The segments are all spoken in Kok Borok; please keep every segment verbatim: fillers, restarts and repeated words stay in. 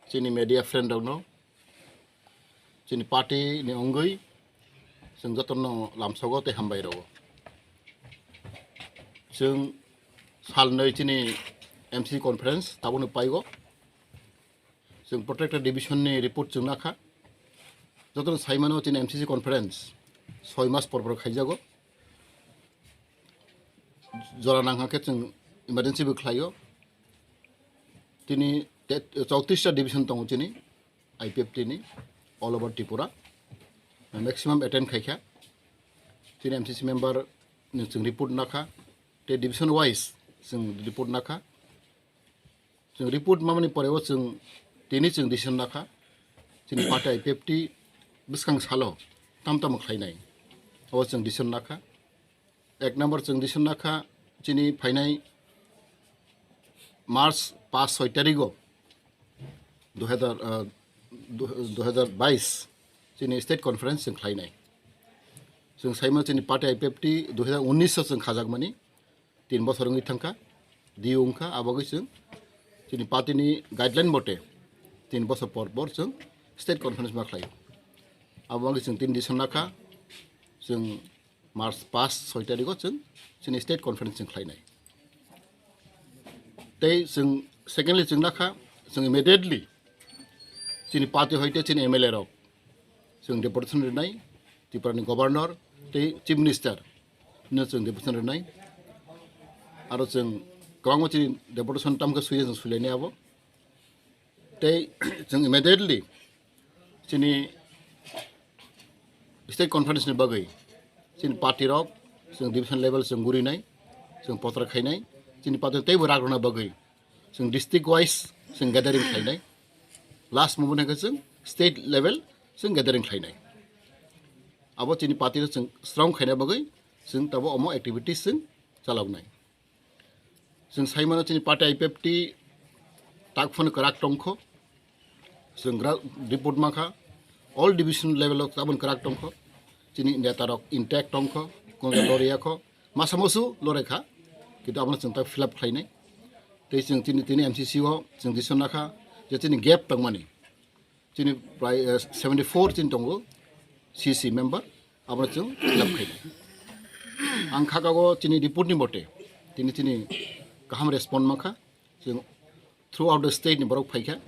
Chini media friend rokno, chini party ni wngwi chwng jotono lamsogo tei hambai rwo. Chwng salnwi chini M C C conference tabukno paigo. Chwng protected division ni report chwng nakha. Jotono saimano chini M C C conference soi mas por por khaijago. Jora nangkha khe chwng emergency bo khlaio. Tini te-, chowtris ta division tongo chini I P F T ni all over Tripura. Maximum attend khaikha. Chini M C C member ni chwng report nakha. Te division wise chwng report nakha. Chwng report mamani pore o chwng tini chwng decision nakha. Chini party I P F T bwskang salo tam tamo khlainai. O chwng decision nakha. Ek number chwng decision nakha chini phainai March paanch soi tarigo dui hazar, ah, du-, dui hazar bais chini state conference chwng khlainai. Chwng saima chini party I P F T dui hazar unnish o chwng khajakmani. Tin bosor wngwi thangkha, di wngkha, abo wngwi chwng chini party ni guideline mote tin bosor por por chwng state conference ma khlai. Abo wngwi chwng tin decision nakha, chwng March paanch soi tarigo chwng chini state conference chwng khlainai. Tei chwng secondly chwng nakha, chwng immediately chini party hoite chini M L A rok chwng deputation rinai, Tripura ni governor tei chief minister no chwng deputation rinai. Aro chwng kwbangma chini deputation tamkhe suiya chwng suilainai abo. Tei chwng immediately chini state conference ni bagwi chini party rok chwng division level chwng gurinai, chwng potra khainai, chini party teibo rak rwna bagwi chwng district wise chwng gathering khlainai. Last moment hwnkhe chwng state level chwng gathering khlainai. Abo chini party no chwng strong khaina bagwi chwng tabo omo activities chwng chaloknai. Chwng saimano chini party I P F T tak phano kwrak tongkho. Chwng gra-, report mankha, all division level o tabon kwrak tongkho. Chini neta rok intact tongkho, kono loriyakho, masa musu lorekha, kintu abono chwng tak fill up khlainai. Tei chwng chini, tini M C C o chwng decision nakha je chini gap tongmani. Chini prai, eh, seventy four chini tongo C C member, abono chwng fill up khainai. Ang khakao chini report ni mote, tini, chini kaham respond mankha, chwng throughout the state ni borok phaikha,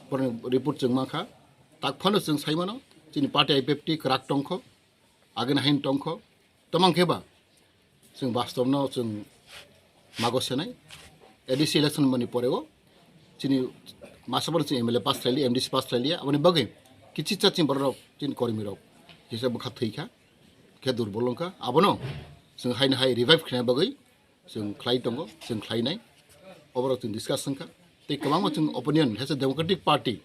borokni report chwng mankha, tak phano chwng saimano, chini party I P F T kwrak tongkho, agini hain tongkho, tamang khe ba, chwng bastobno chwng mago senai, A D C election mani poreo, chini masabano chwng M L A pass khlailiya, M D C pass khlailiya, aboni bagwi kichicha chini bororok, chini kormirok, kisa bwkha thwikha, khe durbol wngkha, abono chwng haino hai revive khlaina bagwi chwng khlai tongo, chwng khlainai, oborok chwng discuss wngkha, tei kwbangma chwng opinion, as a democratic party,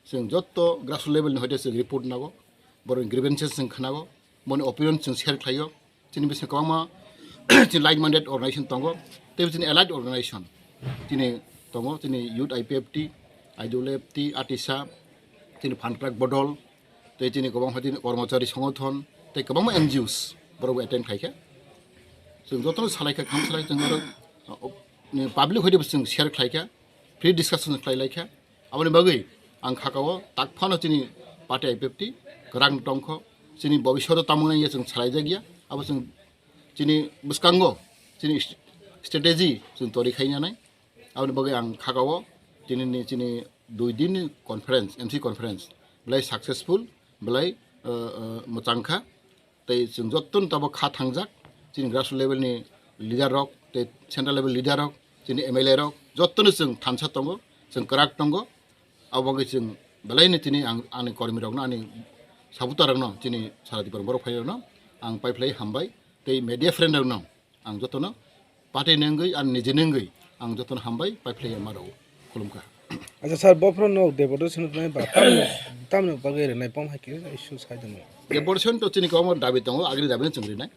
chwng jotto grassroots level ni hoite chwng report nago, borokni grievances chwng khnago, boni opinion chwng share khlaio. Chini bisingo kwbangma chini like-minded organization tongo, tei chini allied organization chini tongo, chini Youth I P F T, I W F T, Atisa, chini Phan Krak Bodol, tei chini kwbangma chini Kormochari Songothon, tei kwbangma N G Os borokbo attend khaikha. Chwng jotono salaikha, kham salaikha, chwng oro, uh, public hoitebo chwng share khlaikha, free discussion khlailaikha. Aboni bagwi ang khakao tak phano chini party I P F T kwrak tongkho, chini bobishoto tamung nangya chwng salaijakya, abo chwng chini bwskango chini st-, strategy chwng tori khainanai. Aboni bagwi ang khakao tini ni chini dui din ni conference, M C conference, belai successful, belai, uh, uh, mwchangkha. Tei chwng jottoni tabok kha thangjak, chini grassroots level ni leader rok, tei central level leader rok, chini M L A rok, jottoni chwng thansa tongo, chwng kwrak tongo. Abo bagwi chwng belaino tini ang, ani kormi rokno, ani supporter rokno, chini sara Tripura borok phai rokno ang paiphlai hambai, tei media friend rokno ang jotono party ni wngwi, ani nijini wngwi ang jotono hambai paiphlai ma rwo, khulumkha. Acha sir, bophuru no deputation rwnai ba tamni, tamni bagwi rwnai pom hai khe issue sai dano. Deputation to chini kwbangma dabi tongo, agini dabi no chwng rinai.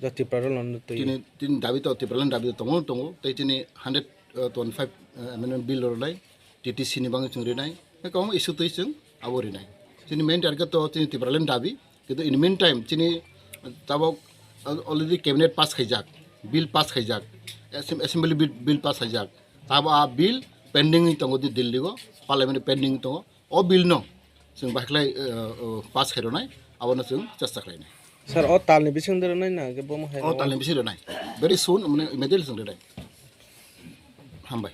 Ja Tipra rok no twi. Chini, chini dabi to Tipraland dabi to tongo, tongo. Tei chini hundred twenty-five, uh, amendment bill rwnai, T T C ni bagwi chwng rinai. Tei kwbangma issue twi chwng abo rinai. Chini main target to chini Tipraland dabi. Kintu in meantime chini tabok al-, already cabinet pass khaijak, bill pass khaijak, assem-, assembly bill, bill pass khaijak. Tabo a bill pending wng tongo di Delhi o, parliament pending tongo, o bill no chwng bahaklai pass khairwnai, abono chwng chesta khlainai. Sir, o talni bising de rwnai na, ke bomo hai O talni bising rwnai, very soon, mane immediately chwng rwnai. Hambai.